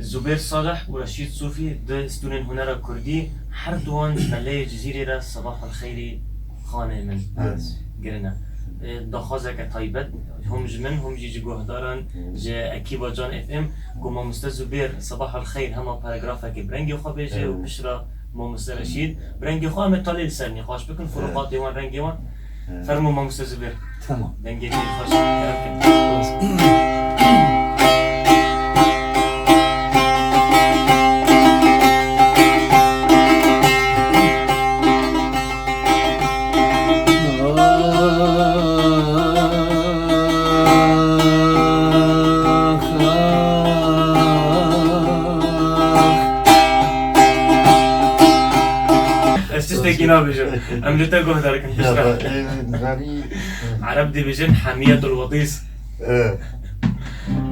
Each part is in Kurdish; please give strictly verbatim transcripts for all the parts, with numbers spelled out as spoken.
Zubêr Salih û Reşîd Sofî, du stûnên hunera kurdî, her duwan ji meleyê Cizîrê re Sebahul Xeyrî xanê min Evet. girin e. E, daxwazeke taybet, hûm ji min, hûm jî ji guhdaran, ji ekîba Can F M, ku mamoste Zubêr Sebahul Xeyr hema paragrafekê bi rengê xwe bêje û Evet. piştre mamoste Reşîd bi rengê xwe. Em ê talê li ser nîqaş bikin, Evet. furuqatê wan, rengê wan. Evet. Fermo mamoste Zubêr. Tamam. Dengê te xweş, kerem kin. Ez tiştekî nabêjim. Em li te guhdar kin. Ya, piştre. e, zanî, Ereb dibêjin hemiyetul wetis. E.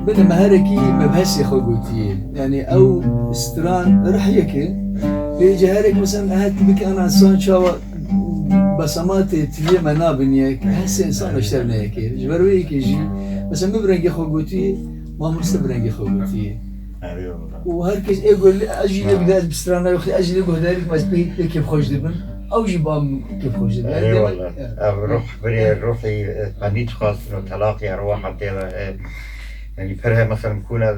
Belê me herekî mebhesê xwe gotiye. Yani ew stran rih yeke. Lê îca herek mesela ehet bike ana insan çawa besematê tiliyê me nabin yek. Hesê insan beştev neyeke. Ji ber wê yekê jî mesela min bi rengê xwe gotiye, mamoste bi rengê xwe gotiye. Erê wala. Û her kes ê got, ez jî lê guhdar, bi strana yoxî, ez jî lê guhdarî kim, ez pê, pê kêfxweş dibim. Ew jî ba min kêfxweş dibin. Erê Yani demek, wala. Evet. Ev ruh, birê ruhî, e, qenî dixwastin û telaqî erwaha tê de, e, yani pir he, mesela, kûne,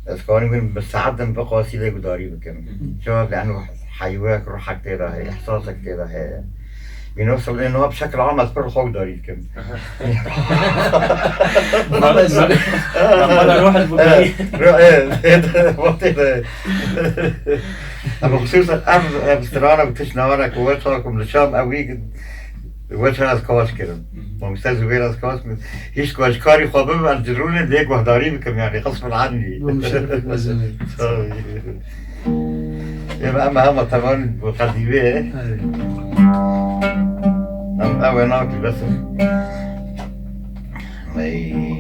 ez kanî win bi saetin biqasî lê guhdarî bikim. Hı hı. Çawa? Leno heyvek, ruhek tê de heye, ihsasek tê de heye. Îno sirlê niha bi şekil am ez pir xwe guhdarî dikim. Aha. Bana zor. Bana ruh el bugari. Ro-, e, e, e, Ama xusûsan ev, ev strana bi tişt navara ku we çawa ku min li Şam ew wî we çawa ez kaş kirim. Hı hı. Mamoste Zubêr ez kaş kirim. Hîç ku ez ji karî xwe bibim, ez cirûnê lê guhdarî bikim, yani, xism el anî. Bu müşerref mezunî. Tabii. Ê, em hema tevan bi qedî wê. Evet. Em ew ê nakî bes. Meyne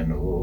noşî.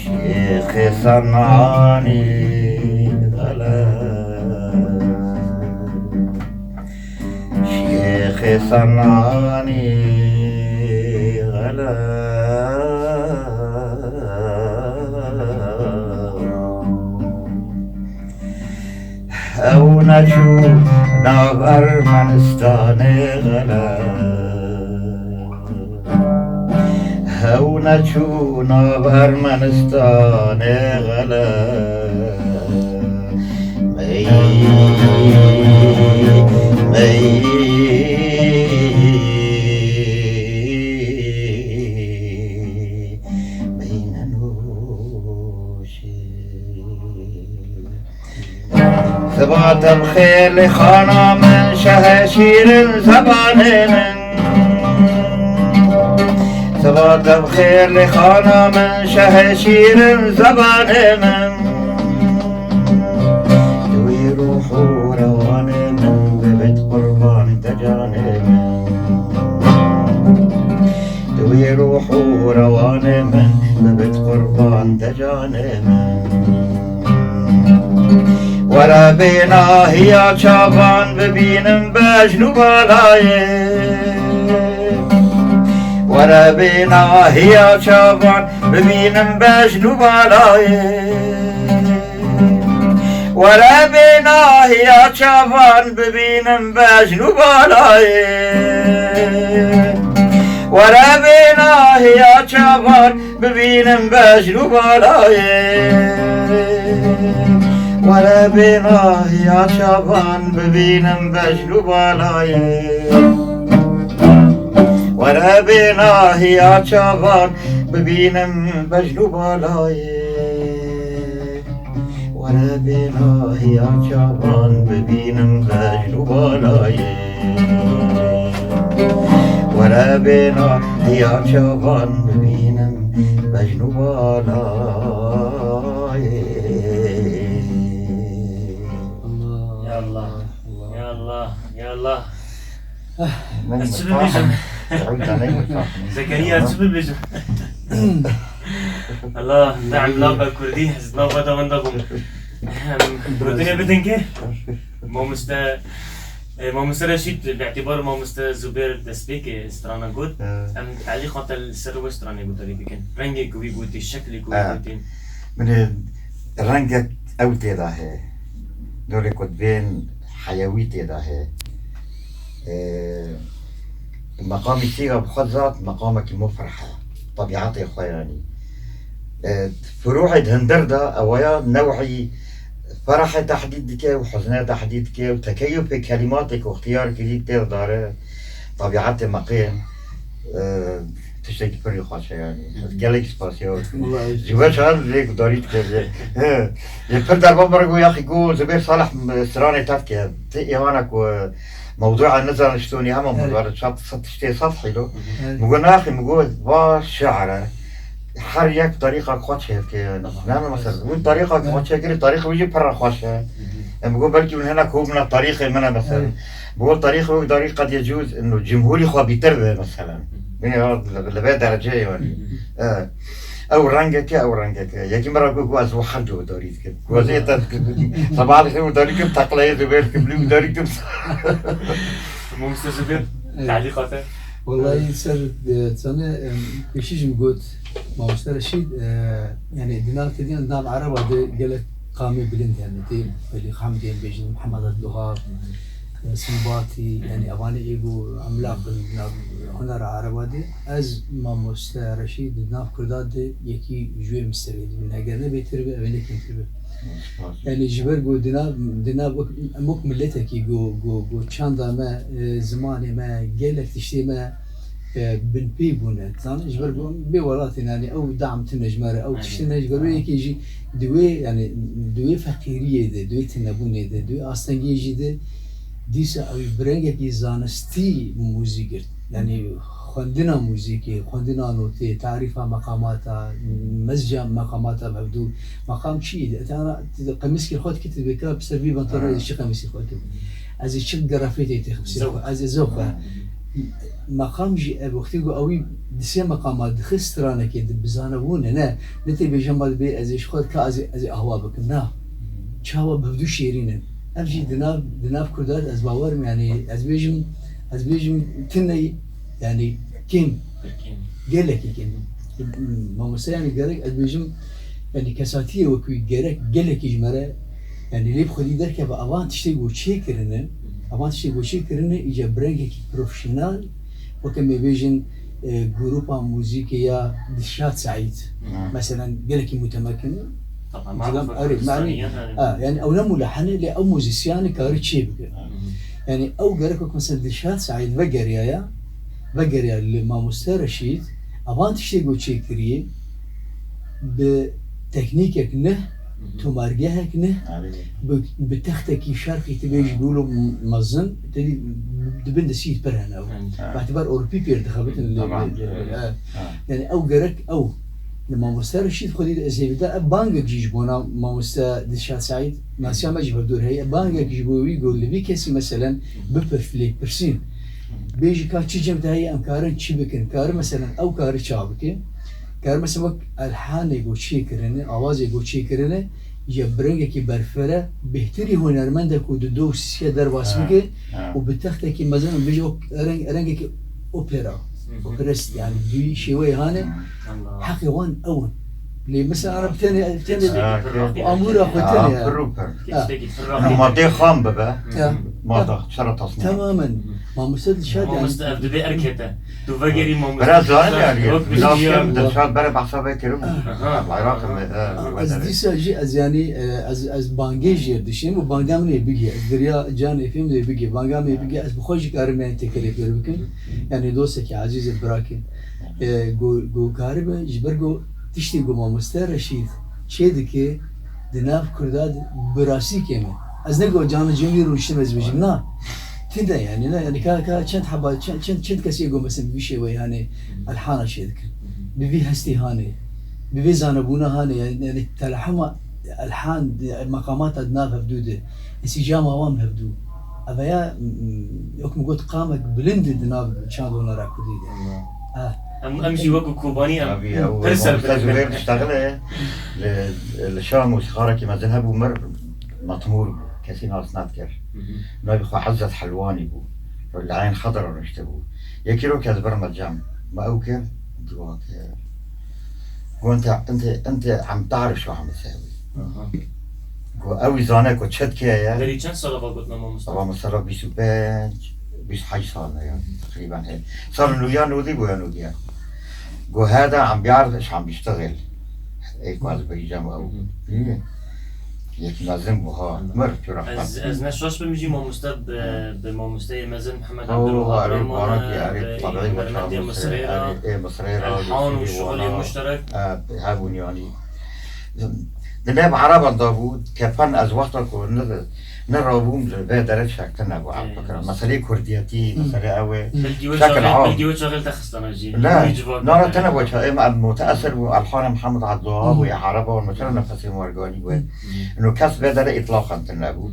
Şêxê Senanî xelef. Şêxê Senanî xelef. Ew neçû nav Ermenistanê xelef. Ew neçû nav Ermenistanê xelef. Mey, mey, mey nenoşê. Siba te bi xêr lê xana min, şehê şîrin zebanê min. Siba te bi xêr lê xana min, şehê şîrin zebanê min. Tu wî ruh û rewanê min, bibit qurban te canê min. Tu wî ruh û rewanê min, bibit qurban te canê min. Were bê nahiya çavan bibînim bejn û balayê. Were bê nahiya çavan bibînim bejn û balayê. Were bê nahiya çavan bibînim bejn û balayê. Were bê nahiya çavan bibînim bejn û balayê. Were bê nahiya çavan bibînim bejn û balayê. Were bê nahiya çavan bibînim bejn û balayê. Were bêna hiya çavan bibînim vejn û balayê. Were bêna hiya çavan bibînim vejn û balayê. Ya Allah. Ya Allah. Ya Allah. Ez çi bibêjim? Zekeriya, ez çi bibêjim? Allah, te emlaqa Kurdî, ez nava de wenda bûm. Em, gotinê bidin ki, mamoste, e, mamoste Reşîd, bi îtîbar mamoste Zubêr destpêkê strana got, em telîqa te li ser wê stranê guhdarî bikin. Rengê ku wî gotî, şeklê ku wî gotî. Min ê rengek ew tê de heye. Dorê ku divên heyewî tê de heye. Ee, meqamî sîga bi xwe zat, meqamekî mufreh e. Tebîetê xwe yanî. Ee, furu'ê di hundir de, ewaya new'î ferehê tehdîd dike û huznê tehdîd dike û tekeyufê kelîmatê ku ixtiyar kirî tê dare, tebîetê meqêm, ee, tiştekî pir jî xweş e yanî. Ez gelek spasiya we dikim. Wallahî. Ji we çar lê guhdarî dike. He. Yê pir derba min re got, yaxî got, Zubêr Salih, stranê te dike. Ti êvana ku mewdûa nizaniştonî hema Evet. mewdûa çat sed tiştê sed hîlo. Evet. Min got, naxî, min got, va şi're. Her yek tarîqa xwe çêdike. Tamam. Ne mesela, hûn tarîqa xwe Evet. çêkirî, tarîqa wî jî pir xweş e. Em got, belkî hûn hene ku bina tarîqê min e mesela. Evet. Min got, tarîqa wek tarîqa diye cûz, ino cumhurî xwe bîtir be mesela. Bine ya, li, li vê dereceyê yanî. E, ew rengeke, ew rengeke. Yekî min re got, got, ez û her cû darî dikim. Got, ez ê te dikim. Sabah dixê û darî kim, teqleyê dibê dikim, lû darî kim. Mamoste Zubêr, Evet. telîqa te. Wallahî ser, e, çane, em, pêşî jî min got, Mamoste Reşîd, e, yani di nav tediyan, di nav Ereba de gelek qamê bilind hene. Tê Xelîl Hamdê bêjin, Mihemed Abdulwehab, e, Sinbatî, yani evanê ê ku emlaq bin di nav hunera Ereba de. Ez Mamoste Reşîd di nav Kurda de yekî ji wê mistevê dibin. Eger ne bêtir be, ev ê ne kêmtir be. Yani ji ber ku di nav, di nav wek, em wek miletekî ku, ku, ku çanda me, e, zimanê me, gelek tiştê me, e, binpê bûne. Zanî, ji ber ku em bê welatê ne, yani ew dam tune ji me re, ew Aynen. tiştê ne ji ber wê yekê jî di wê, yani di wê feqîriyê de, di wê tunebûnê de, di wê astengiyê jî de dîsa ew bi rengekî zanistî muzîk girt. Yani xwendina muzîkê, xwendina notê, tarîfa meqamata, mezca meqamata bi hevdû. Meqam çi ye? Te ana, te qemîskê xwe dikî, te bêka bi ser vî van te Aynen. çi qemîskê xwe dikî? Ez ê çi grafê tê têxim ser Zewq. xwe? Ez ê zewq e. Meqam jî ev wextî ku ewî di sê meqama dixist stranekê di bizanebûne, ne, ne tê bêje ma dibê ez ê ji xwe ka ez ê, ez ê ahwa bikim, na. Çawa bi hevdû şêrîn in. Ev jî di nav, di nav Kurda de ez bawer im, yani ez bêjim, ez bêjim tune, yani kêm. Pir kêm. Gelekî kêm. Mamoste yani gerek ez bêjim, yani kesatiyê wekî gerek gelekî ji me re, yani lê bi xwedî derkeve avan tiştê ku çêkirine, avan tiştê ku çêkirine, îca bi rengekî profesyonel, weke me bêjin, e, grupa muzîkê ya Dilşad Seîd. Hı. Meselen gelekî mutemekin. Tabii, Zilam, maruf erê, Kurdistaniye, mani, yani. Ha, yani ew ne mulehene, lê ew muzîsyanê kari çê bike. Hı. Yani ew gerek wek mesela Dilşad Seîd vegeriyaya, vegeriya li Mamoste Reşîd, avan tiştê ku çêkiriyê, bi teknîkek ne, Hı hı. tomargehek ne, Erê. bi, bi textekî şerqî tu bêjî Ha. bûlo mezin, tedî dibin de sît pir hene ew. Hı. Ha. Betibar Ewropî pêr dixebitin li, Tamam. li, li, Evet. ha. Ha. Yani ew gerek ew. Li Mamoste Reşîd xwedî de ez hêvî de ev bangek jî ji bona Mamoste Dilşad Seîd, nasiya me jî bi dûr heye. Bangek ji bo wî got li vî kesî meselen bipirf lê pirsîn. Bêjî ka çi cem de heye em karin çi bikin. Kari meselen ew kari çawa bike. Kari mesela wek elhanê ku çêkirine, awazê ku çêkirine, ya bi rengekî berfere bêhtirî hunermend e ku di do sisiya derbas Ha, bike ha. û bi textekî mezin û bêje wek reng, rengekî opera. Hı hı. Operist yani duyî şêweyê hane. Allah. Heqê wan ew in. Lê mesela ara bi tenê, bi tenê Ha, Amûra xwe Ha, tenê ya. pir û pir. Ha. Tiştekî pir Ama rahat. madê xam bibe. Ya. Mada, şera tasma. Tamamen. Mamoste Dilşad yani. Mamoste ev dibê erkete. Tu vegerî mamoste. Biraz daha yani. Yok, bir Biraz şey ya. Kim Dilşad bere bahsa vekirim. Aha. Bayrak mı? Ha, Ez dîsa jî ez yani, e, ez, ez bangê jê dişêm û banga min ê bigê. Ez diriya can êfêm dê bigê. Banga min ê bigê. Ez bi xwe jî karim yani têkelê pêr bikim. Yani dostekî ezîzê birakê. E, go, go karibe, ji ber go tiştê go mamoste Reşîd çê dike, Di nav Kurda de bi rastî kêm e. Ez ne got cana cemî rûniştim ez bêjim, na. Tinde yani, ne, yani ka, ka çend heba, çend, çend, çend kesê got mesela bi vî şêweyê hani elhana çê dikin. Bi vî hestî hanê. Bi vî zanebûna hanê. Yani, yani telehuma elhan, meqamata di nav hevdû de. Însîcama wan bi hevdû. Eve ya, m-, m-, wek min got qamek bilind di nav çand û hunera kurdî de. Ah. Em, em jî wekî Kobanî em Tabii ya, o pir serfireh Mustafa Zübeyir diştexile li, li Şam û sixarekî mezin hebû mir matmûr bû. Kesî nas nadikir. Hı hı. Navê xwe Ezzet Helwanî bû. Li Eyn Xedra rûniştibû. Yekî ro kes bir me cem. Me ew kir, dua kir. Got, "Ente, ente, ente em tarif şu Ahmet Sewi." Aha. Got, "Ew zane ku çi dike ye." Berî çend sala va gotina mamosta? Ava mesela bîst û pênc, bîst û heşt sal ne yani, teqrîben he. Sal nûya nûdî bû ya nûdiye. Got, "Heda em biyar, şam bîştixil." Ey ku ez bêjim ew. Hı hı. Hı. Yek mezin bû ha. Anladım. Mir, tu rehmet. Ez, ez ne şaş bim jî mamoste bi, bi mamosteyê mezin Mihemed Abdullah Abdurrahman, erê, erê, bi tabii, Mermendê Misrê ra, erê, ê Misrê ra, Elhan û şixulê muşterek. E, hebûn yani. Di neb Ereban da bû, kefen ez wexta ku ne, ne rabûm li vê dere şek tine bû, Ê, Ebu Bekir. Meselê kurdiyetî, meselê ew ê. Belkî wê şekil çaxê, am. Belkî wê çaxê te xistana jî. La, wî civak nara tine wê ça-, ê, em mutesir bû, Elhanê Mihemed Abdullah bû, Ereba, mesela nefesê werganî bû. Ino kes vê dere îtlaqan tine bû.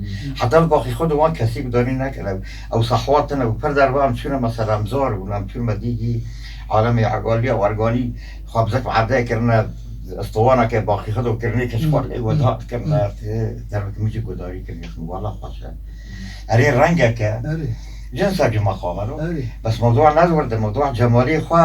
Heta li baxî xwe de wan kesî gudarî nekir. Ew, ew sehwa tine bû. Pir derba em çûne mesela em zor bûn, em çûn me dîgî alemê egaliya werganî xwe bi zek erdê kirine, istiwaneke baxî xwe de kirine, keç xwe lê we da kirine, dervek min jî gudarî kirine, wala xweş e. Erê rengeke, Erê. Cinsa cuma xwe mero. Erê. Bes mewdua ne di wir de, mewdua cemalî xwe,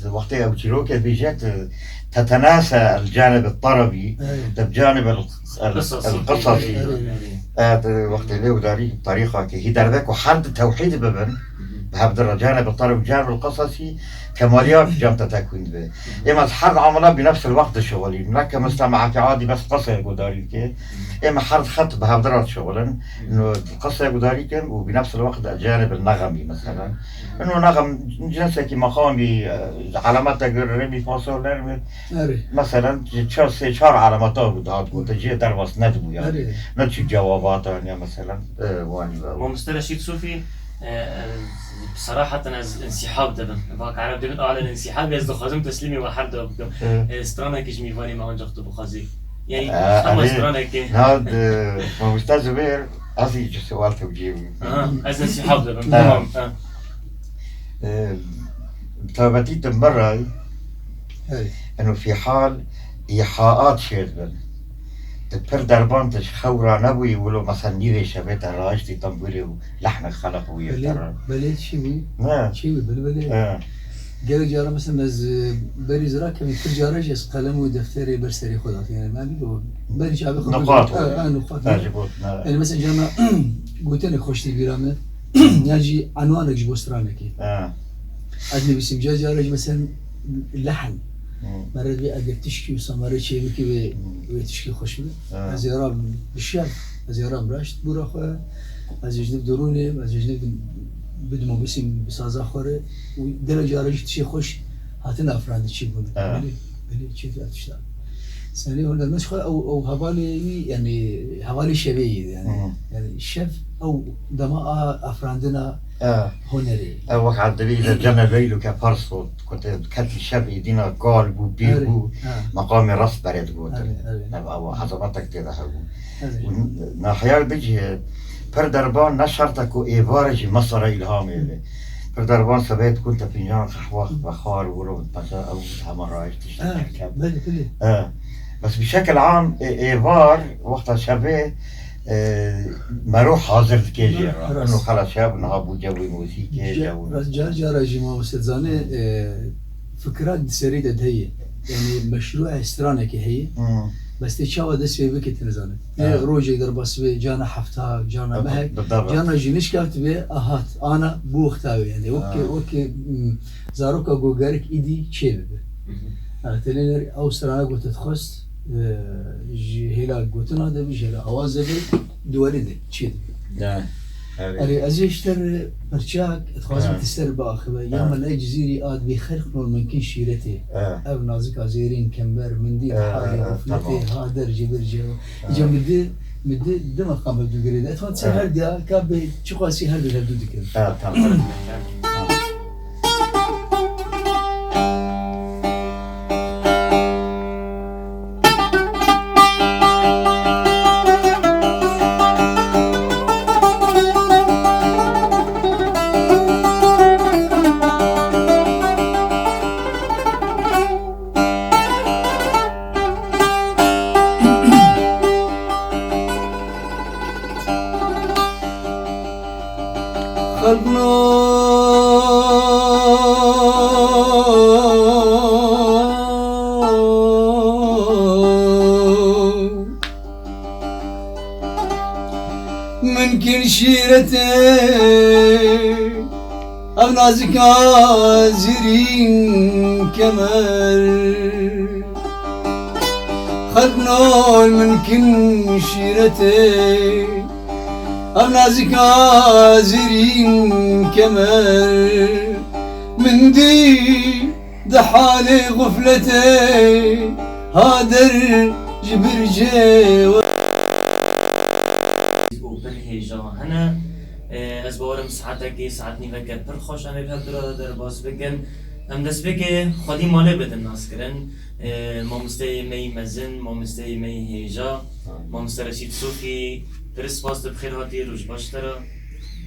wextê ew çîrokê dibêje, te-, tetenase el canib el tarabi, Erê. Te bi canib el, el, Qisasî. El qisasî. Erê, erê. E, te wextê lê wdarî tarîxa ke hî derve ku her di tewhîd bibin, bi hevdira canib el tarab, canib el qisasî, kemaliya cem te tekûn dibe. Êma her amala bi nefs el wext dişixulîn. Ne ke mesela me heke adî bes qisaya gudarî dike. Êma her xet bi hevdira dişixulin. Ino qisaya gudarî kin û bi nefs el wext canib el nexemî mesela. Ino nexem cinsekî mexamî, e, alamet te gir, re, mi, fa, sol, ler, mi. Erê. Mesela, çar, sê, çar alameta bû, dihat gotin, cihê derbas nedibû yani. Erê. Ne çi cewabata ya mesela, e, wanî ve. Mamoste Reşîd Sofî, e, e, bi seraheten ez insihab dibim. Vak Ereb dibin, alel insihab, ez dixwazim teslîmê we her du bikim. Hı. E, stranekî ji mîvanê me ancak tu bixwazî. Yani, E, hema erê. Stranekê. Na, de, Mamoste Zubêr, ez î ji sual tewcîh bûm. Aha, ez insihab dibim. Ha. Tamam, ha. E, bi taybetî tu mirayî, Hey. Eno fîhal îhaat çêdibin. Tu pir derban tu ji xew ra nebûyî, wilo mesela nîvê şevê te rahiştî tembûrê û lehnek xeleq bûyê Belê, te re. Belê çi bû? Ne. Çi bû, belê, belê. He. Gelek cara mesela ez, e, berî zira kemî pir cara jî ez qelem û defterê ber serê xwe datî. Yani ben o berî çavê xwe Nuqat bû. Ha, ha, nuqat. Ha, ji bo, ne. Yani mesela cana gotinek xweştî bîra me. Yan jî enwanek ji bo stranekê. Ha. Ez nivîsim, ca cara jî mesela lehn. Hmm. Mere divê eger tişkî wisa mere çêbikî wê, Hmm. wê tişkî xweş bibe. Ha. Ez ê ra bi şev, ez ê ra bi raşt bûra xwe, ez ê ji niv dirûnê, ez ê ji niv bidimo bisîm bi saza xwe re. Û gelek cara jî tişê xweş hatin afirandin çêbûne. Ha. Belê, belê, çê tişta. Serê hunermend xwe ew, ew hevalê wî, yani hevalê şevê yî, yani. Hı. Yani şev ew dema a afirandina E. hunerê. Ew wek Ebdilî de cene leylo ke pers got, ku te ketî şevê dîna kal bû, pîr Erê, bû, ha. Meqamê rast berê digotin. Erê, erê. Ev, ew ezametek tê de hebû. Erê. Û nahiya bicihê, pir derban ne şert e ku êvarê jî mesara îlhamê be. Pir derban sebê dikun te fincan qehwa xwe xar wilo bipece ew hema rayişt tiştek Ha, derket. Belê, belê. E, bes bi şekil am, ê, êvar, wexta şevê, e, mero hazir dike jê Mero, re. Rast. Ino xela şev, niha bû cewê muzîkê, Ce-, cewê rast, car cara jî mamoste dizane, e, fikra di serê de heye. Yani meşruê stranekê heye. Hmm. Bes tê çawa dest pê bike tu nizane. Tê Ha. rojek derbas be, cana hefta, cana Ha, mehek, bi-, bi-, cana jî nişka tu bê, ahat, ana bû wexta wê. Yani wekî, Ha. wekî, mm, zaroka ku gerek îdî çê bibe. Hı hı. Ha, tê lê ew strana ku te dixwest, e, ji hêla gotina de bî, ji hêla awaz de bî, di werê de çê dibe. Ya. Erê, ez ê ji te re pirçak dixwazim tu ser biaxive. Ya Melê Cizîrî a dibê xelq nol min kin şîretê. Ev nazika zêrîn kember min dî di halê xefletê tamam. Ha der ji vir cê. Îca min di, min di, di meqam hevdû girê de. Etwa ser her diya ka bê çiqasî her di hevdû dikin. Tamam. Xelq nol min kin şîretê, ev nazika zîrîn kemer. Xelq nol min kin şîretê, ev nazika zîrîn kemer. Min dî di halê xefletê ha der ji bir cê we. Û pir hêja hene. E, ez bawerim saetekê, saet nîveke pir xweş em ê bi hev re derbas bikin. Em destpêkê xwedî malê bidin naskirin. E, mamosteyê me yî mezin, mamosteyê me yî hêja, mamoste Reşîd Sofî, pir spas, tu bi xêr hatî, roj baş te re.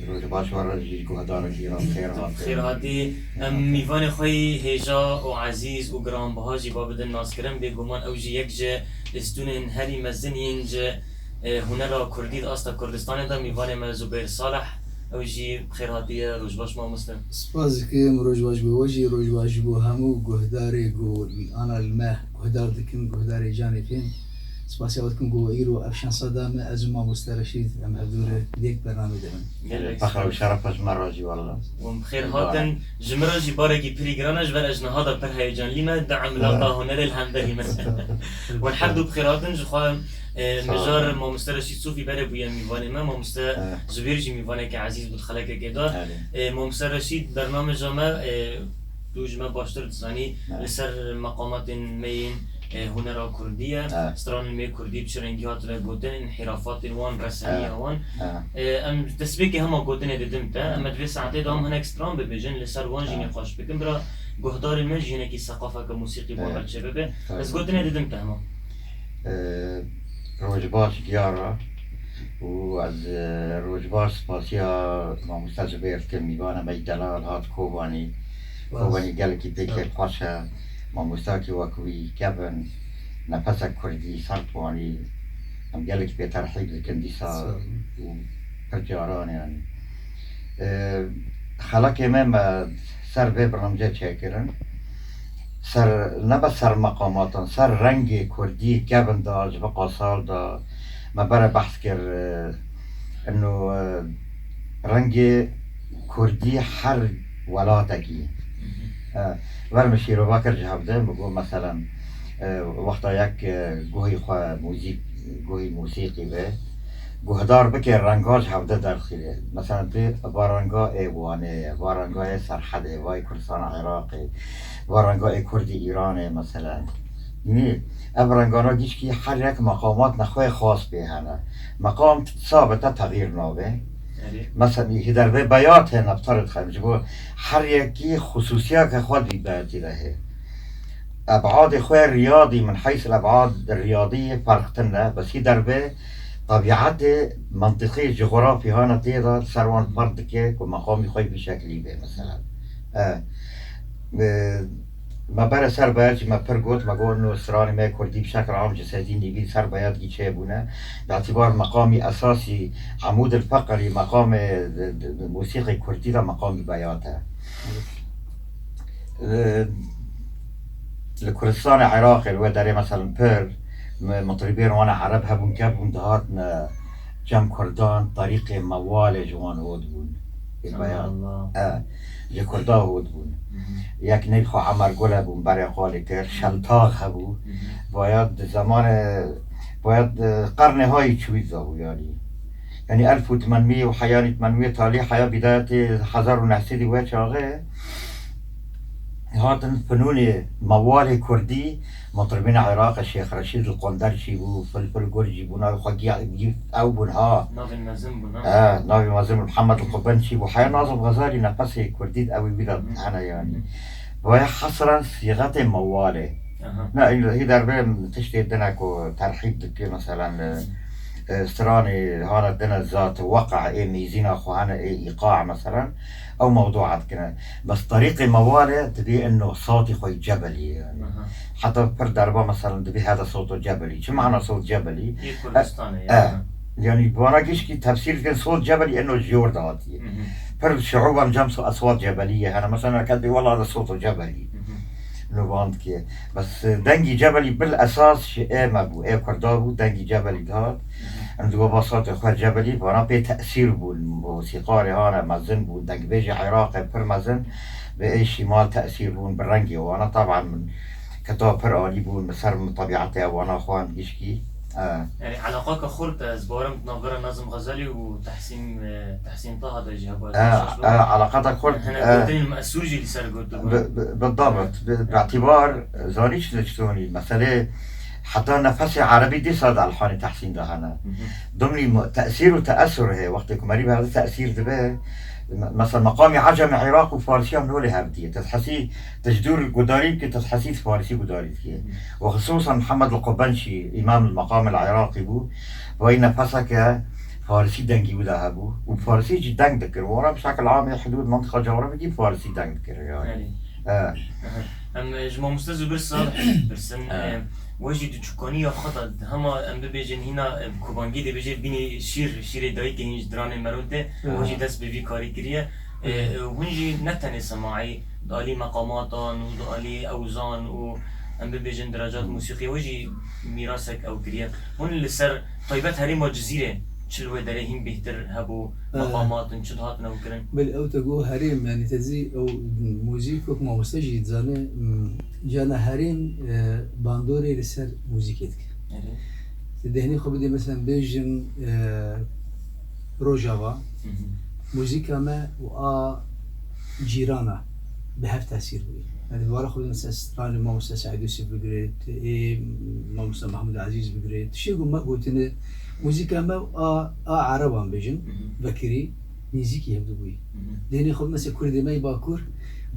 Roj baş we re jî, guhdarên cîran, xêr hatî. Xêr hatî. Em mîvanê xwe yî hêja û ezîz û giranbiha jî ba bidin naskirin. Bêguman ew jî yek ji listûnên herî mezin yên ji, e, hunera kurdî di asta Kurdistanê de, mîvanê me Zubêr Salih. Ew jî bi xêr hatiye. Roj baş mamoste. Spas dikim, roj baş bo we jî, roj baş bo hemû guhdarê ku ana li me guhdar dikin, guhdarê Canê Fêm. Spasiya we dikim ku we îro ev şansa da me, ez û mamoste Reşîd em hevdû re di yek bernamê de bin. Gelek Fexr û spas. Şeref ji me re jî, walla. Hûn bi xêr hatin. Ji min re jî barekî pirî giran e, ji ber ez niha de pir heyecanlî me, di emlaka hunerê li hemberî min. Hûn her du bi xêr hatin, ji xwe, e, mijar mamoste Reşîd Sofî berê bûye mîvanê me, mamoste Zubêr jî mîvaneke ezîz bû di xelekekê de. E, mamoste Reşîd, bernamêja me, e, tu ji me baştir dizanî, li ser meqamatên me yên, e, hunera kurdî ye. Stranên me kurdî bi çi rengî hatine gotin, înhîrafatên wan, reseniya wan. E, em destpêkê hema gotinê didim te. Em ê di vê saetê de em hinek stran bibêjin, li ser wan jî nîqaş bikin. Bira guhdarên me jî hinekî seqafeke mûsîqî wan re çêbibe. Ez gotinê didim te hema. E, roj baş Giyara û ez, e, roj baş spasiya mamoste Zubêr dikim, mîvana me yî delal hat Kobanî. Kobanî gelekî pêkê xweş e. Mamostakî wek wî kevin, nefesek kurdî ser twanî. Em gelekî pê terhîb dikin dîsa û pir caran, yanî. E, xelekê me, me ser vê birnamcê çêkirin. Ser, ne bes ser meqamatan, ser rengê kurdî kevin de, ji vê qasal de me bere behs kir, e, ino, e, rengê kurdî her welatekî. E, ver min şîrova kir ji hevdê, min got, meselen, e, wexta yek, e, guhî xwe mûzîk, guhî mûsîqî be, guhdar bike, renga ji hevdê derxîne. Meselen, tu va renga ê Wanê ye, va renga ê Serhedê, va yê Kurdistana Iraqê, va renga ê Kurdî Îranê, meselen. Nî, ev rengana gişkî her yek meqamat nexweyê xas pê hene. Meqam sabit e, texîr nabe. Erê. Mesela, hî dervê beyat hene, bi tarê dixeyim, ji bo her yekî xusûsiyeke xwe di beyatî de heye. Ebadê xwe riyadî, min heysil ebad riyadî ferq tune, bes hî dervê tebîetê, mentiqî, cografî hane tê de, ser wan ferq dike ku meqamî xwe vî şeklî be, mesela. E, e, me bere ser beyat jî me pir got, me got, no stranê me kurdî bi şekil am ji sedî nîvî ser beyat gî çêbûne. Bi îtibar meqamî esasî, emûd el feqrî, meqamê, e, e, mûsîqê kurdî de meqamî beyat e. E, li Kurdistanê Iraqê, li wê derê, meselen, pir mi-, mitrîbên wan ereb hebûn, kevbûn, dihatine cem kurdan, terîqê mewalê ji wan hot bûn. Ê beyan. Allah. E, ji kurda hot bûn. Mhm. Yek nêv xwe Emer Gule bûn, berê qalê kir, Şeltax hebû. Mhm. Bayad di zemanê, bayad, e, qernê hayî çûyî de bû, yanî. Yanî elf û temenmî û heyanî temenmî talî heya bîdayetê hezar û neh sedî wê çaxê hatin finûnê mewalê kurdî, mutribîna Iraqê Şêx Reşîd li Qonder çî bû, Filfil Gur jî bû, navê xwe giya-, giy-, ew bûn ha. Navên mezin bûn, ha? E, navê mezin bûn, Mihemed li Qubin çî bû. Heya Nazim Xezalî nefesê kurdî di ew wî de hene yanî. Vaya hesren sîxetê mewalê. Aha. Na, hî derbe tiştê dine ku terhîb dike, meselen, e, stranê hane dine zat weqa ê mîzîna xwe hene ê îqa, meselen, ew mewdûa dikine. Bes terîqê mewalê dibê ino sawtê xwe cebelî ye, yanî. Aha. Heta pir derba, meselen, dibê hede sawto cebelî. Çi mana sawt cebelî? Yê Kurdistanê, e, yanî. Yanî, vana gişkî tefsîr dikin, sawt cebelî ino ji yor de hatiye. Hı hı. Pir şiûban cem so-, eswat cebelî ye. Hene, meselen, kes bê wela de sawto cebelî. Hı hı. Nûvan dike. Bes, e, dengî cebelî bil esas ji ê me bû, ê Kurda bû, dengî cebelî dihat. Em digo ba sawtê xwe cebelî, vana pê tesîr bûn, mosîqarê hane mezin bûn, dengbêjê Iraqê pir mezin, bi ê şîmal tesîr bûn, bi rengê wana, taban min keta pir alî bûn, bi ser min tebiatê wana xwan gişkî. E. Yanî eleqaka xurt, ez bawerim di navbera Nazim Xezalî û Tehsîn, e, Tehsîn Taha de jî heba. E, e, eleqata xurt, hene, e, gotinên mesûr jî li ser gotibûn. Bi, bi, bi dabet, bi, bi îtibar, zanî çi, çi tonî. Meselê heta nefesê erebî dîsa di elhanê Tehsîn de hene. Hı hı. Dimnî mu-, tesîr û teesur heye. Wextê ku merî bi hevdî tesîr dibe, me-, mesela meqamê ecemê Iraq û Farsiya nolê hevdî ye. Te dihesî, te ji dûr gudarî bike, te dihesî di Farisî gudarî dike. Hı. Û xisûsan Mihemed li Qubençî, îmam li meqamê li Iraqî bû, vay nefeseke Farisî dengî wî de hebû. Û Farisî jî deng dikir. Û wana bi şekil amê hidûd mintiqa cawrebekî Farisî deng dikir, yanî. Belê. E. Aha. Em, e, ji mamoste Zubir Salih pirsin. E. E, we jî di çûkaniya xwe de, hema em bibêjin hîna, e, Kubangî dibêje bînî şîr, şîrê dayikê hîn ji diranê merûn tê, e, we jî dest bi vî karî kiriye. E, e, hûn jî ne tenê semaî, di alî meqamatan û di alî ewzan û em bibêjin derecat mûsîqiyê we jî mîrasek ew kiriye. Hûn li ser taybet herêma Cizîrê çi li wê derê hîn bêhtir hebû, e, meqamat in, çi dihatin ew kirin? Belê, ew te got herêm, yanî te zî ew muzîk wek mamoste jî dizane, m, cana herêm, e, bandorê li ser muzîkê dike. Erê. Te dehnê xwe bidê, mesela bêjin, e, Rojava, hı hı, muzîka me û a cîrana bi hev tesîr bûye. Yanî, di wara xwe de mesela stranê mamoste Seîd Yûsif bigire, ê mamoste Mehmûd Ezîz bigire. Tiştê ku me gotine, muzîka me û a, a ereban bêjin, hı hı, vekirî, nêzîkî hevdû bûye. Hı hı. Dehnê xwe mesela Kurdê me yê Bakur,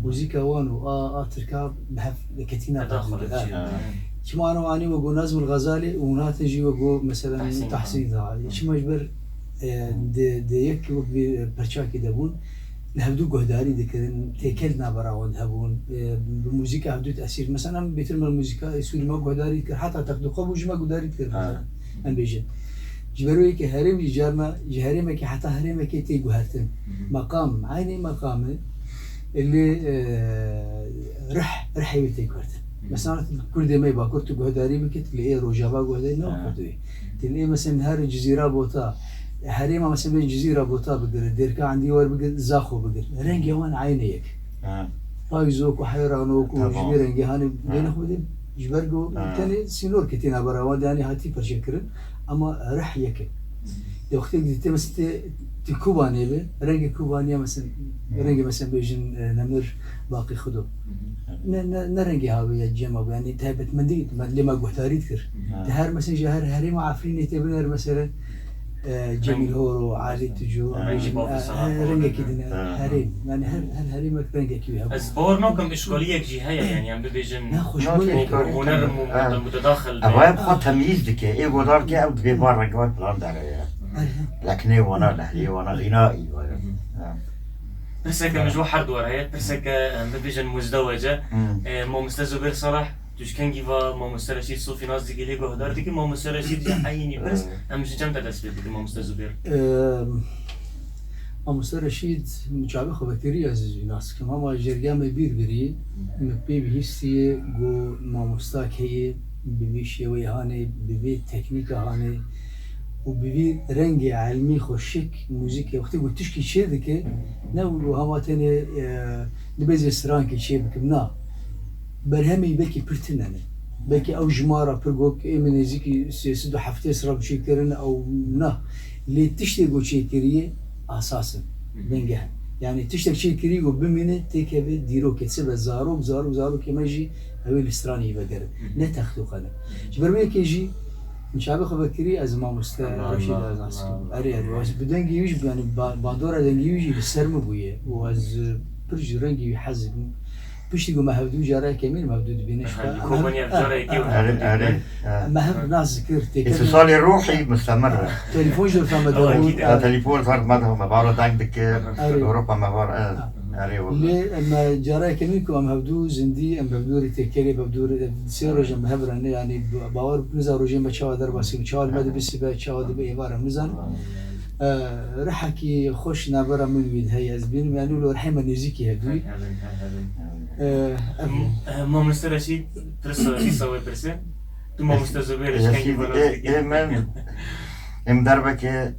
muzîka wan û a, a Tirka bi hev ketîna perdû. Çima ana anî we got Nazmul Xezalî û hûn hatin jî we got, meselen, Tahsîn. Tahsîn Taha. Hı. Çima ji ber, e, di, di yek wek vê perçakê de bûn, li hevdû guhdarî dikirin, têkel navbera wan de hebûn, e, bi muzîka hevdû tesîr. Mesela, em bêtir me muzîka, e, Sûrî me guhdarî dikir, heta textê xwe bû ji me guhdarî dikir, mesela. Em bêjin. Ji ber wê yekê herêm jî carna ji herêmekê heta herêmekê tê guhertin. Hı hı. Meqam, eynê meqam e, lê, e, rih, rihê wê tê guhertin. Hı hı. Mesela, Kurdê me yê Bakur tu guhdarî bikit, lê ê Rojava guhdarî ne wek Kurdê. Hı. Lê, mesela, her Cizîra Bota, herêma, mesela, bê Cizîra Bota bigire, Dêrka Endî wer bigir, Zaxo bigir. Rengê wan eynê yek. Ha. Payzok û heyranok û ji vî rengê hanê bêne xwe bidin. Ji ber ku tenê sînorkê tê navbera wan de, yanî hatî perçekirin, ama rih yek e. Ya wextê dîtê mesela tê, tê Kobanê be, rengê Kobaniya mesela, rengê mesela bêjin, e, Nemir Baqî Xudo. Ne, ne, ne rengê havê ya cema bû, yanî taybetmendî, me, lê me guhdarî dikir. Te her mesela ji her herêma Efrînê tê biner mesela, e, Cemîl Horo, Alî Tucu, e, rengekî din e, herêm. Yanî her, her herêmek rengekî wî hebû. Ez bawer nakim îşkaliyek jî heye, yanî em bibêjin, ne, xweşik ku huner mu-, mutedaxil be. Ev aya bi xwe temyîz dike. Ê godar ke ew dibê bar rengê wan plan dere ye. Leknê wana, lehliyê wana, xînaî wana. Pirseke min ji we her duwar heye, pirseke em bibêjin muzdewece. E, mamoste Zubêr Salih, tu ji kengî va mamoste Reşîd Sofî nas dikî, lê guhdar dikî, mamoste Reşîd jî eynî pirs, em ji cem te dest pê bikin, mamoste Zubêr. Em, Mamoste Reşîd, min çavê xwe vekirî ez jî nas dikim, ama jêrgeya me bîr birî, min pê bihîstiye ku mamosta heye, bi vî şêweyê hanê, bi vî teknîka hanê û bi vî rengê elmî xweşik muzîkê wextê ku tişkî çê dike, ne ku hema tenê, e, dibêje strankê çê bikim, na. Berhemê belkî pir tune ne. Belkî ew jimara pir got, ê min nêzîkî sê sed û heftê sira bi çêkirin, ew na. Lê tiştê ku çêkiriye asas in, Hı hı. bingeh in. Yani tiştek çêkirî ku bimîne têkeve dîrokê, sibe zarok, zarok, zarokê me jî ew ê li stranê vegerin. Hı hı. Ne text û qelem. Hı hı. Ji ber wê yekê jî min çavê xwe vekirî, ez mamoste Allah Reşîd Allah, ez nas Allah kim. Allah. Erê, erê, ez bi dengê wî jî, yani ba-, bandora dengê wî jî li ser min bûye. Û ez, e, pir ji rengê wî hez dikim. Piştî ku me hevdû careke mîn, me hevdû dibîne ji Aha, xwe. Li Em Kobanî hev, ev cara yekê em, û em, hevdû em, dibîne. Em, me hev nas dikir, têkevin. Îtisal ruhî mustemir e. Telefon ji xwe me Ew dibû. Akîd e. Ha, telefon zar me de me baro deng dikir. Erê. Ewropa me var, e, Ha. erê wala. Lê em, e, careke mîn ku em hevdû zindî, em hevdû rê têkerê, hevdû rê, sê roj em bi hev re ne, yani ba-, bawer niza rojê me çawa derbasî, çawa li me dibe sibe, çawa dibe êvar em nizanin. E, rihekî xweş navbera min wî heye, ez bînim, yani lo rihê me nêzîkî hevdû. Her hevin, her hevin. E, ev Em, e, Mamoste Reşîd, pirsa dîsa wê pirse. Tu Mamoste Zubêr, ji kengî Reşîd, vana e, zikî? E, min, em derbeke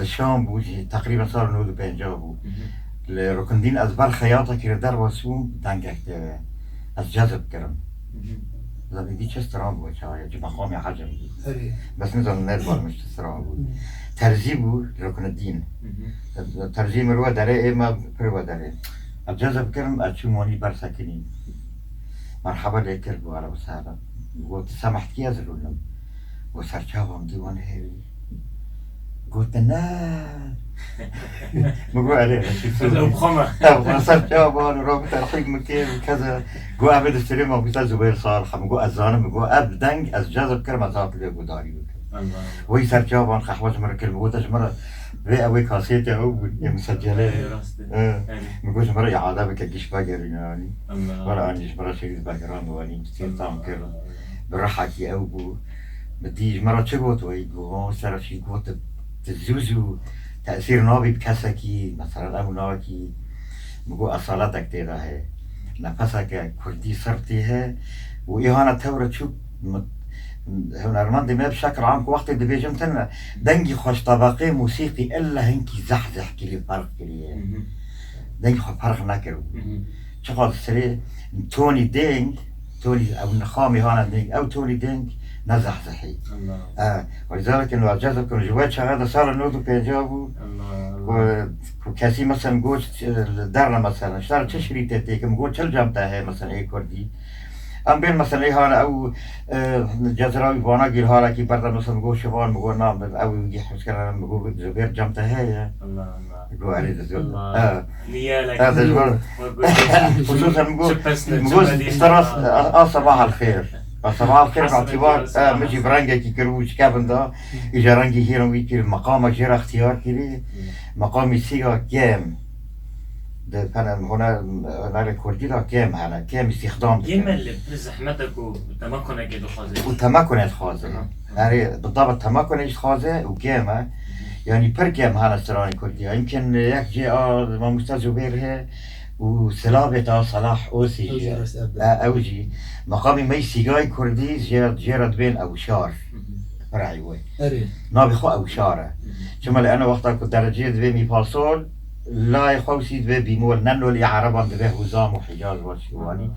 li Şam bû, jî teqrîben sal nod û pêncah bû. Hı hı. Li Rukundîn ez ber xeyata kire derbas bûm, dengek tê ve. Ez cezb kirim. Hı hı. Zaten dî çi stran bû çawa, çi meqamê ecem bû. Erê. Bes nizanim ne dibarimiş çi stran bû. Hı. Terzî bû, Ruknedîn. Hı hı. Terzî min we derê, ê me pir we derê. Ez cezb kirim, ez çûm wanî ber sekinî. Merheba lê kir, got, "Ehlen we sehlen." Got, "Semehtkî ez rûnim." Got, "Serçavan dî wan hêvî." Got, "Ne." Min got, "Erê, Reşîd Sûfî." Ew xwe me. Ew xwe ser çavan û rabû terhîb min kir û keze. Got, "Ev ê di serê me bîte Zubeyr Salih." Min got, "Ez zanim." Min got, "Ev deng ez cezb kirim, ez hat lê gudarî bikim." Allah. Wî ser çavan qehwe ji min re kir. Min got, "Ji min re vê ew ê kasêtê ew bû, ê musecele." Ê, rast e. Ê. Erê. Min got, "Ji min re îade bike, giş vegerîne." Allah. Were anî ji min re şerî vegeran û anî sêr tam kir. Allah. Bi rihekî ew bû. Min dî ji min re çi got, wê got, "Mamoste Reşîd got, tu zû zû tesîr nabî bi kesekî, meselen ew nakî." Min got, "Esaletek tê de heye. Nefeseke kurdî sirtî heye û îhana tewre çû." Min, hunermendê me bi şekil am ku wextê dibêjim tune, dengî xwe ji tebeqê musîqî illa hinkî zehzeh kiriye, ferq kiriye. Hı hı. Dengî xwe ferq nekir. Hı hı. Çiqas serê tonî deng, tonî ew nixamî hane deng, ew tonî deng ne zehzehî. Allah. E, wezareke nû cezb kirin, ji we çaxe de sala nod û pêncah bû. Allah, Allah. Ku, ku kesî mesela got, e, li derne mesela, ji te re çi şirîte têkim, got, çil cem te heye mesela ê kurdî. Em bên mesela ê hane ew, e, cezra wî vana gîl halekî berde mesela got, şivan, min got, na, ew wî hewskirine, min got, Zubêr cem te heye. Allah, Allah. Got, erê dizo. Allah. E. Niye Ha, leke dejbar. Xusûsen min got, min got, "Sera a, a sabah el xêr." A sabah el xêr, Hasret etibar, ya, e, sabah min jî el xêr. Bi rengekî kir û ji kevin da, îja rengî hîrin wî kir, meqamek jê re ixtiyar kirî, Hmm. meqamî sîga kêm. Di pene huner, hunerê kurdî de kêm hene, kêm îstîxdam dikin. Kêm e, lê pir zehmet e ku temakunekê dixwaze. Û temakunê dixwaze. Aha. Erê, bi tabi temakunê jî dixwaze û kêm e. Hı hı. Yanî pir kêm hene stranên kurdî. Yimkin yek cê a mamoste Zubêr heye û Silabê ta Selah Osî Ew jî jî ye. Rast e. E, ew jî. Meqamî me yî sîgayî kurdî jê, jê re dibên ewşar. Hı hı. Pir eyb e. Erê. Navê xwe ewşar e. Hı hı. Çima li ena wexta ku dereceyê divê mî fa sol, layê xwe wî sî divê bîmol, ne nolê ereban divê huzam û hicaz û şiwanî. Hı.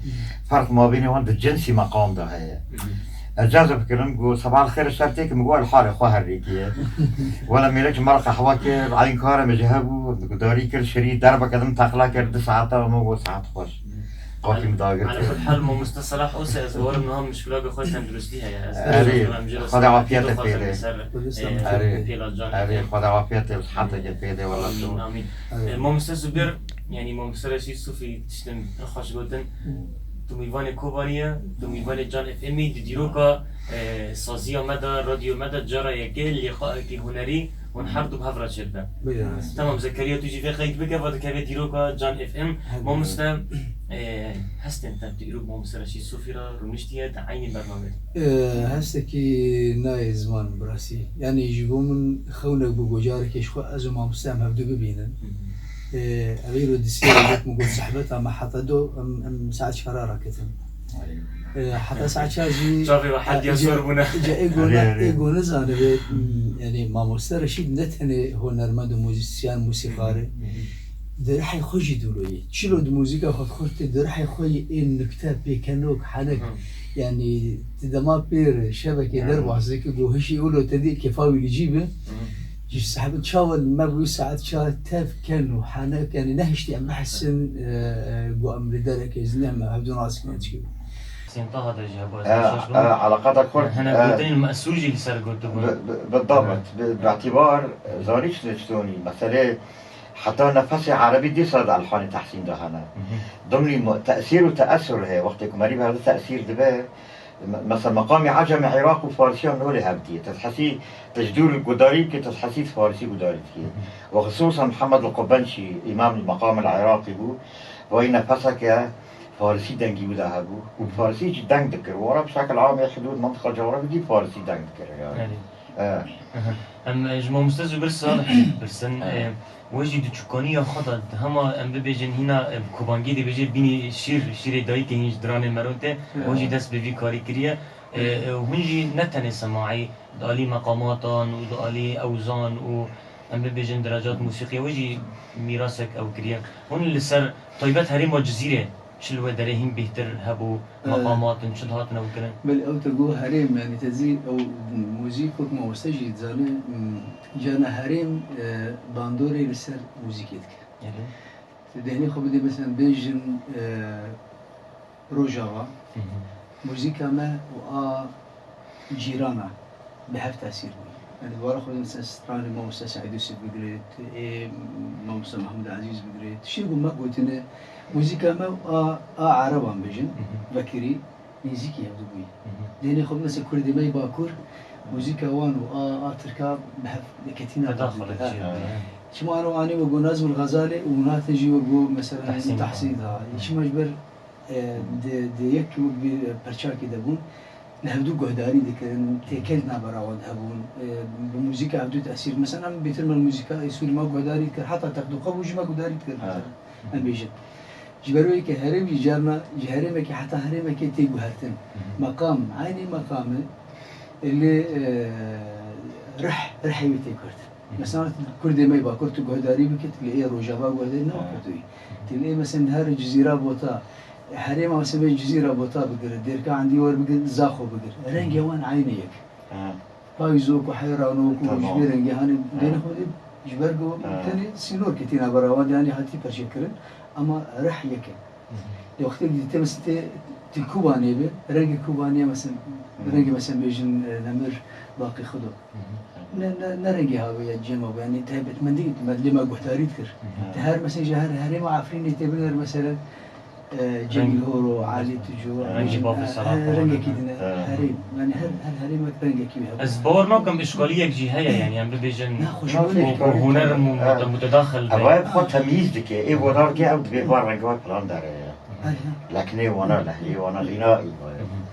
Ferq mabênê wan di cinsî meqam de heye. Hı hı. Ez cazib kirim, got, "Sebal xêr, şertê ki," min got, "Li halê xwe her rêkê ye." Wela mêrek ji me re qehwe kir, eyn kare min ji hev bû, gudarî kir, şirî, derbeke din teqla kir, du saeta min got, "Saet xweş." Qapî min dagir kir. Ala kul hal, mamoste Selah Ose, ez bawerim niha mişkilaka xwe tenduristî heye. Ez Erê, em jê re Xwedê afiyet te pê de. Ser, Xwedê e, selamet Erê, pêla can Erê, efê. Xwedê afiyet te, siheteke pê de, wela Amîn, tu. Amîn. Erê. E, mamoste Zubêr, yanî mamoste Reşîd Sufî tiştin pir xweş gotin. Tu mîvanê Kobanî ye, tu mîvanê Can F M î, di dîroka, e, saziya me de, radyo me de cara yekê lêxayekî hunerî hûn her du bi hev re çêdibe. Belê, rast. Temam, Zekeriya, tu jî vê qeyd bike, va dikeve dîroka Can F M. Hebe. Mamoste, e, hestên te tu îro bi mamoste Reşîd Sofî re rûniştiye, te eynî bernamê. E, hestekî nayê ziman bi rastî. Yanî ji bo min xewnek bû, gocarekê ji xwe ez û mamoste em hevdu bibînin. Hı hı. E, ev îro di sê wek min got, sehbeta me heta do, em, em saet çar raketin. Erê. E, heta saet çar jî, Çavê we hediya e, sor bûne. Îca ê gona, Erê, erê. Ê gona zanibe, m, yanî mamoste Reşîd ne tenê hunermend û muzîsyen, mûsîkar e. Hı hı. Di rihê xwe jî dûlo ye. Çilo di muzîka xwe kurtê, di rihê xwe yê ê nukte, pêkenok, henek. Hı. Yanî ti dema pêr şevekê Yanî. Derbas dike, ku hişî wilo te dî kêfa wî li cî bi. Hı. Ji saet çawa me bû, saet çar tev ken û hene, yanî nehiştî em bihesin, e, e, ku em li derek ê zî ne me hevdû nas kin çi. Senta hada jî heba E, şaş e, bûn. Eleqata Kurd, Hene e, gotinên mesûl jî li ser gotibûn. Bi, bi, bi dabet, bi, bi îtibar, e, zanî çi, çi donî. Meselê heta nefesê erebî dîsa di Elhanê Tehsîn de hene. Hı hı. Dimlî mu-, tesîr û teesur heye. Wextê ku merî bi hevdi tesîr dibe, me-, mesela meqamê ecemê Iraq û Farsiya nolê hevdî ye. Te dihesî, te ji dûr gudarî bike, te dihesî di Farsî gudarî dike. Hı hı. Û xisûsan Mihemed el-Qubençî, îmam meqam el-Iraqî bû, vayî nefeseke Farisî dengî wî de hebû û Farisî jî deng dikir. Wara bi şekil amê hidûd mentiqa coğrafîkî Farisî deng dikir yani. Erê. E. Aha. Em, e, ji mamoste Zubir Salih jî dipirsin. E. E, we jî di çûkaniya xwe de, di hema em bibêjin hîna, e, bi Kobangî dibêje bînî şîr, şîrê dayikê hîn ji diranê mero tê, E. we jî dest bi vî karî kiriye. E, e, hûn jî ne tenê semaî, di alî meqamatan û di alî ewzan û em bibêjin derecat mûsîqiyê we jî mîrasek ew kiriye. Hûn li ser taybet herêma Cizîrê çi li wê derê hîn bêhtir hebû, Ee, meqamat in, çi dihatin ew kirin? Belê ew te got herêm, yanî te zî ew mûzîk wek mamoste jî dizane, m, carna herêm, e, bandorê li ser mûzîkê dike. Erê. Tu dehnê xwe bidê, mesela bêjin, e, Rojava, Hı hı. muzîka me û a cîrana bi hev tesîr bûye. Yani, wara xwe mesela stranê mamoste Seîd Yusuf bigirêt, ê mamoste Mehmûd Ezîz bigirêt. Tiştê ku me gotine, muzîka me û a, a ereban bêjin, Hı hı. vekirî, nêzîkî hevdu bûye. Hı hı. Dehnê xwe mesela kurdê me yê bakur, muzîka wan û a, a tirka bi hev ketîna Peda bigirî. xwe Ha. diçe, ha. Çima ano anî wek got Nazim el Xezalî û natin jî wek got mesela Tahsîn. Tahsîn ha. Hı. Çima ji ber e, di, di yek û bi perçakê de bûn, li hevdû guhdarî dikirin, têkel di navbera wan de hebûn, e, bi muzîka hevdû tesîr. Mesela, em bêtir me li muzîka ê Sûrî me guhdarî dikir, heta Textûqa bû jî me guhdarî dikir, Ha. mesela. Em bêjin. Ji ber wê yekê herêm jî carna, ji herêmekê heta herêmekê tê guhertin. Hı hı. Meqam, eynî meqam e, lê, e, rih, rihê wî tê guhertin. Mesela, kurdê me yê bakur tu guhdarî bikit, lê ê Rojava guhdarî ne weke tu yî. Tu lê mesela her Cizîra Bota, herêma mesela bê Cizîra Bota bigire, Dêrka Endî wer bigir, Zaxo bigir. Rengê wan eynî yek. Ha. Payizok û heyranok û Tamam. ji vê rengê hanê Ha. bêne xwe dê ji ber ku Ha. tenê sînor ketî navbera wan de, yanî hatî perçe kirin, ama rih yek e. Hı hı. Lê wextê dî tê mesela tê, tê Kubanê be, rengê Kubanê mesela, Hı. rengê mesela bêjin, e, nemir, baqî xudo. Hı hı. Ne, ne, ne rengê havê ya cema bû, yanî taybetmendî me, lê me guhdarî dikir. Hı hı. Te her mesela ji her herêma Efrînê tê biner mesela, e, Cemîl Horo, Alî Tucu, Rengê bêjin, bavê e, Selahattin e, rengekî Horo. dine, Hı. herêm. Yanî her, her herêmek rengekî wî hebû. Ez bawer nakim, îşkaliyek jî heye, yanî em bibêjin Ne, xwe ji bo ku, ku huner mu-, mute-, mutedaxil be. Ev ê bi xwe temyîz dike, ê wana dike, ew dibê van rengê wan filan dere ye. Hı hı. Lekinê wana, lehlê wana, xîna î wana. Hı hı.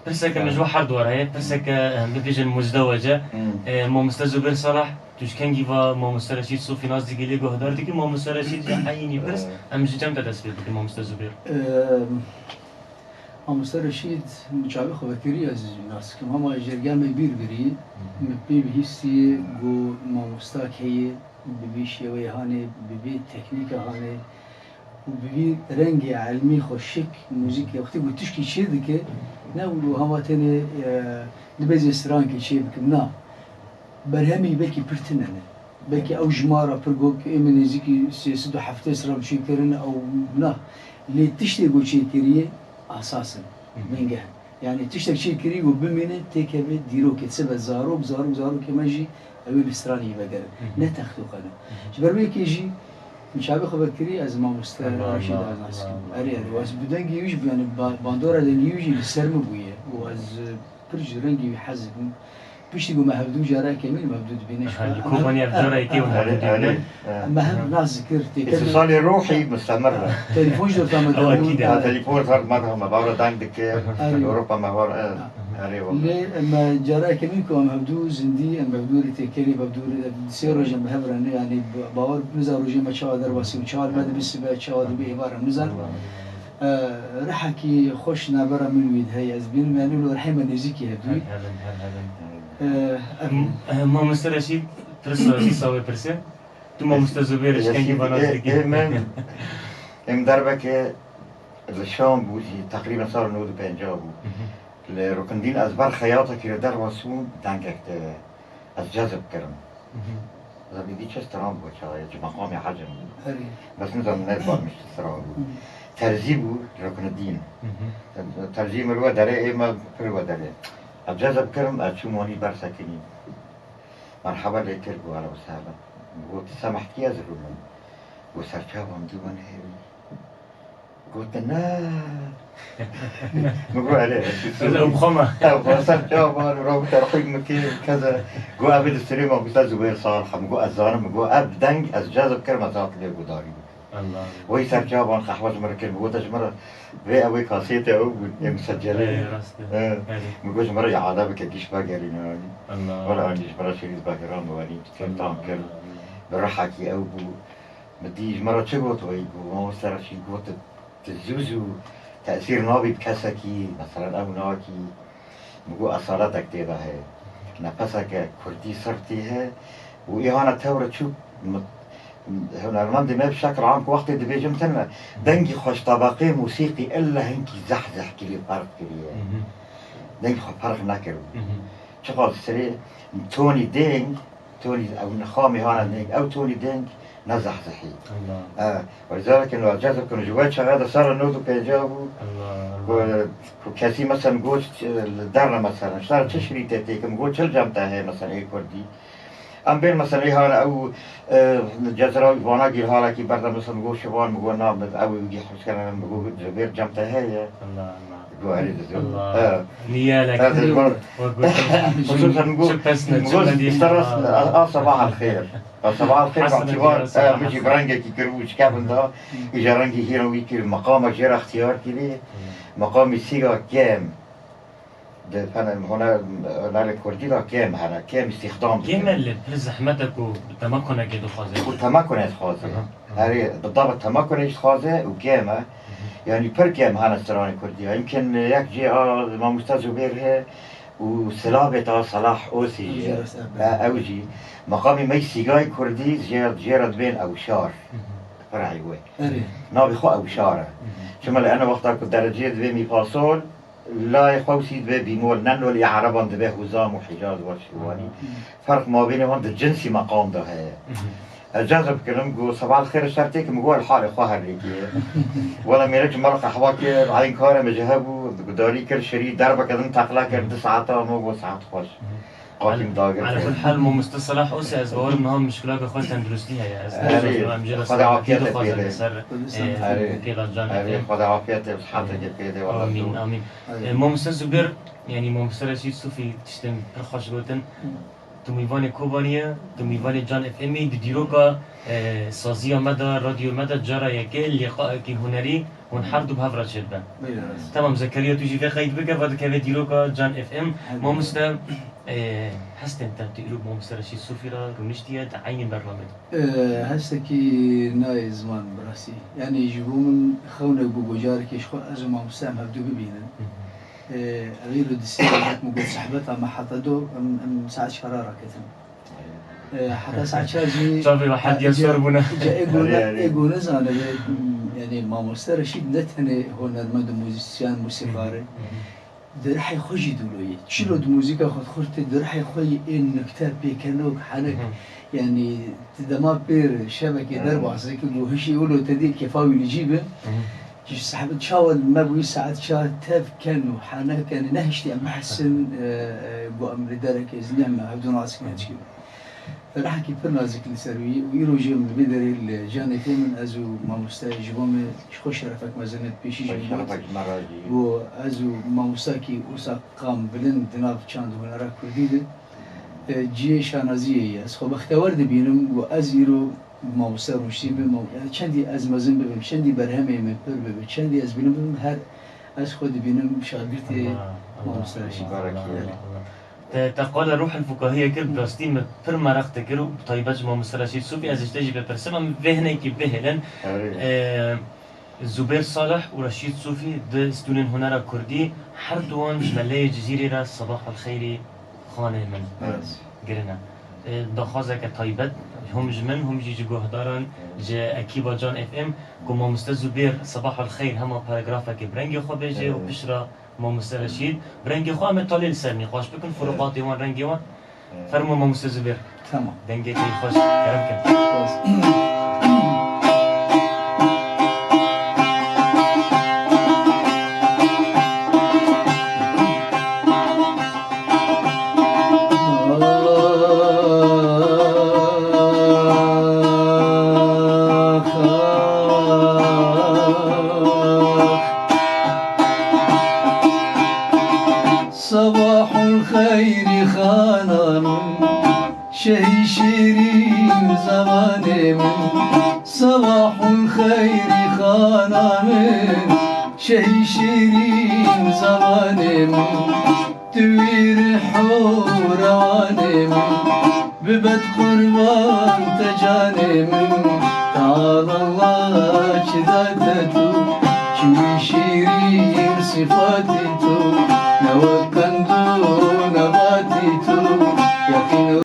Pirseke min ji we her du re heye, pirseke, em bibêjin muzdewece. Hmm. E, mamoste Zubêr Salah, tu ji kengî va mamoste Reşîd Sofî nas dikî, lê guhdar dikî, mamoste Reşîd jî eynî pirs, Evet. em ji cem te dest pê bikin, mamoste Zubêr. Em, mamoste Reşîd, min çavê xwe vekirî ez nas dikim, hema ji dergeh me bîr birî, Hmm. min pê bihîstiye ku mamosta heye, bi vî şêweyê hanê, bi vî teknîka hanê, û bi vî rengê elmî xwe şik muzîkê wextê ku tişkî çê dike, ne wilo hema tenê, e, dibê zê strankê çê bikim, na. Berhemî belkî pir tune ne. Belkî ew jimara pir got ku ê min nêzîkî sê sed û heftê sira bi çê kirin, ew na. Lê tiştê ku çê kiriye, asas in, Hı hı. bingeh in. Yanî tiştek çêkirî û bimîne, têkeve dîrokê, sibe zarok, zarok, zarokê me jî ew ê li stranî vegerin. Hı hı. Ne textûqe ne. Hı hı. Ji ber wê yekê jî min çavê xwe vekirî, ez mamoste Reşîd ez nas kim. Erê, erê, ez bi dengê wî jî, yanî ba-, bandora dengê wî jî li ser min bûye. Û ez, e, pir ji rengê wî hez dikim. Piştî ku me hevdû cara kemîn, me hevdû dibîne. Aha, ji li Kobanî ev cara yekê hûn hevdû dibîne. Erê, erê. Me hev nas dikir, têkevin. Îtisalê ruhî mustemir be. Telefon ji dor me Ew dibûn. Ekîd e. Ha, telefon her me de me bara deng dike. Erê. Ewropa me var, e, Ha. erê wala. Lê me cara kemîn ku em hevdû zindî, em hevdû rê têkelê, hevdû rê, sê roj em bi hev re ne, yanî bawer nizan rojê me çawa derbasî û çawa me dibe sibe, çawa dibe êvar em nizan. E, rihekî xweş navbera min wî de heye, ez bînim, yanî li rihê me nêzîkî hevdû. Her hevin, her hevin. E, ev M-, e, mamoste Reşîd, pirsa, pirsa wê pirse. Tu mamoste Zubêr ji kengî va nas dikî? Ê, ê, min, em derbeke li Şam bû jî, teqrîben sala nod û pêncî bû. Hı hı. Li Rukindîn ez ber xeyatekî li derva çûm, dengek te ez cezb kirim. Zaten dî çi stran bû çawa ye, ji meqamê hecim bû. Erê. Bes nizanim ne zan min çi stran bû. Terzî bû, Ruknuddîn. Terzî min we derê, ê me pir we derê. Ez cezb kirim, ez çûm wanî ber sekinî. Merheba lê kir, got, "Ehlen we sehlen." Got, "Semehtkî ez rûnim." Got, "Serçavan dû min hêvî." Gotin, "Ne." Min got, "Erê, ez ê xwe me." Ew xwe ser çavan, ro terhîb min kir, keze. Got, "Ev ê di sirê mamoste Zubêr Salih." Min got, "Ez zanim." Min got, "Ev deng ez cezb kirim, ez hat lê gudarî bikim." Allah. Wê ser çavan qehwe ji min re kir. Min got, "Te ji min re vê ew ê kasête ew bû, ê misecelê." Ê, rast e. He. Erê. Min got, "Ji min re îade bike, gîş vegerîne." Allah. Wele anî ji min re şerît vegeran, min wanî tam kir. Allah. Bi rihekî ew bû. Min dî ji min re çi got, weyî got, mamoste Reşîd got, "Tu zû zû tesîr nabî bi kesekî, meselen ew nakî." Min got, "Esaletek tê de heye. Nefeseke kurdî sirtî heye û îhana tewr çû." Min, hunermendê me bi şekil am ku wextê dibêjim tune, dengî xwe ji tebeqê mûsîqî illa hinkî zehzeh kiriye, ferq kiriye. Dengî xwe ferq nekiribû. Çiqas serê tonî deng, tonî ew nixamî hana deng, ew tonî deng nezehzehî. Allah. E, wezarek in, cezb kirin, ji we çaxê de serra nod û pêncî bû. Allah, ku, Allah. Ku kesî, meselen, got, e, li derne, meselen, ji te re çi şirîtê tê kim, got, çil cem te heye, meselen, ê kurdî. Em bên, meselen, ê hane ew, e, cezra vana gîl halekî berde, meselen, got, şivan, min got, na, min ew ê wî hewskene, min got, Zubêr cem te heye. Allah, Allah. Got, erê dizim. Allah. He. Niyelek. He, dizim. Xusûsen min got, min got, işte rast, a, a, sabah el xêr. A, sabah el xêr, Hasan bak, Efendi, var, sabah e, min jî el xêr. Bi rengekî kiribû, ji kevin da, îja rengî hîra wî kir, meqama jê re ixtiyar kirî, meqamî sîga kêm. Di fene-, huner-, hunerê kurdî de kêm hene, kêm îstîxdam dikin. Kêm e, lê pir zehmet e ku bi temakonekê dixwaze. Ku temekone dixwaze. Aha, aha. Herê, bi dava temekone jî dixwaze û kêm e. Hı hı. Yanî pir kêm hene stranê kurdî. Yimkin yek cê a mamoste Zubêr he û silavê ta Salah Osî jî. Ew jî rast e. E, ew jî. Meqamî me sîgayê kurdî jê, jê re dibên ew şar. Hı hı. Pir heywe. Erê. Navê xwe ew şar e. Hı hı. Çima li ena wexta ku dereceyê dibê mî fasol, layê xwe wî dibê bîmol, ne nolê ereban dibê huzam û hicaz û şiwanî. Hı. Ferq mabênê wan di cinsî meqam de heye. Hı hı. Ez cezb kirim, got, "Sebah el xêr, şertê ki." Min got, "El halê xwe her rêkê." Wela mêrik ji me re qehwa kir, eyn kare me ji hebû, gudarî kir, şirî derbeke din teqla kir, du saeta me got, "Saet xweş." Hı hı. Qakî min dagir. Ala kul hal, mamoste Salah Osî, ez bawerim niha mişkilaka xwe tenduristî heye. Ez Erê, em jê re Xwedê selametî afiyete dixwazin pêde. Li ser, Erê. e, pêla Can Erê, Efem. Xwedê afiyete û siheteke pêde, wela Amîn, zor. Amîn. Erê. E, mamoste Zubêr, yanî mamoste Reşîd Sofî tiştên pir xweş gotin. Tu mîvanê Kobanî ye, tu mîvanê Can F M'î, di dîroka, e, saziya me de, radyo me de cara yekê lîqayekî hunerî hûn her du bi hev re çêdibe. Belê, rast. Temam, Zekeriya, tu jî vê qeyd bike, va dikeve dîroka Can F M. Hadi. Mamoste, e, hestên te, tu îro bi mamoste Reşîd Sofî re rûniştiye, di eynî bernamê de. E, hestekî nayê ziman bi rastî. Yanî ji bo min xewnek bû ku carekê ji xwe ez û mamoste em hevdu bibînin. Hı hı. Ê, ev îro di sê rojek min got sehbeta me heta do, em, em saet çar a raketin. Ê, heta saet çar jî Çavê we hediya ca-, sor bûne. Ca ê gone, Erê, erê. Ê gone zane be, yanî mamoste Reşîd ne tenê hunermend û muzîsyen, mûsîkar e. Hı hı. Di rihê xwe jî dûlo ye. Çilo di muzîka xwe dixurte, di rihê xwe yê ê nukte, pêkenok, henek, Hı hı. yanî ti dema pêr şevekê Evet. derbas dike, ku hişî wilo te dî kêfa wî li cî be. Hı hı. Ji saet çawa me bûyî saet çar tev ken û henek, yanî nehiştî em bihesin, e, e, ku em li derek ez ne me hevdû nas ken çi. Ferehekî pir nazik li ser wî û îro jî em li vê derê li Can F M'ê min ez û mamoste ji bo me ji xwe şerefek mezin e pêşî jî Xwe got. şerefek ji me re jî. Û ez û mamostakî wisa qam bilind di nav çand û hunera kurdî de, e, cihê şanaziyê ye. Ez xwe bextewer dibînim û ez îro mamoste rûniştî bim, ma-, yani çendî ez mezin bibim, çendî berhemê min pir bibe, çendî ez bilind bibim, her ez xwe dibînim şagirtê Allah, Allah, mamoste Reşîd. Allah, Allah, Allah. Te, te qala ruhil fukahiyê kir, bi rastî min pir meraq te kir û bi taybet ji mamoste Reşîd Sofî ez ji te jî bipirsim, em vê hinekî bihêlin. Erê. E, Zubêr Salih û Reşîd Sofî di stûnên hunera kurdî her duwan ji meleyê Cizîrê re Sebah el Xeyrî xanê min Evet. girine. E, daxwazeke taybet hûn ji min, hûn jî ji guhdaran, Evet. ji ekîba Can F M, ku mamoste Zubêr Sebah el Xeyr hema paragrafekê bi rengê xwe bêje û Evet. piştre mamoste Reşîd bi rengê xwe, em ê talê li ser nîqaş bikin, Evet. furuqatê wan, rengê wan. Evet. Fermo mamoste Zubêr. Tamam. Dengê te yî xweş, kerem kin. Sabahul xeyrî xana min, şehî şîrîn zemanê min. Sabahul xeyrî xana min, şehî şîrîn zemanê min. Tu wî rih û rewanê min, bibet qurban te canê min. Teala Allah çi date tu, çi wî şîrîn sifatî tu, ne wek qend û nebatî tu, yeqîn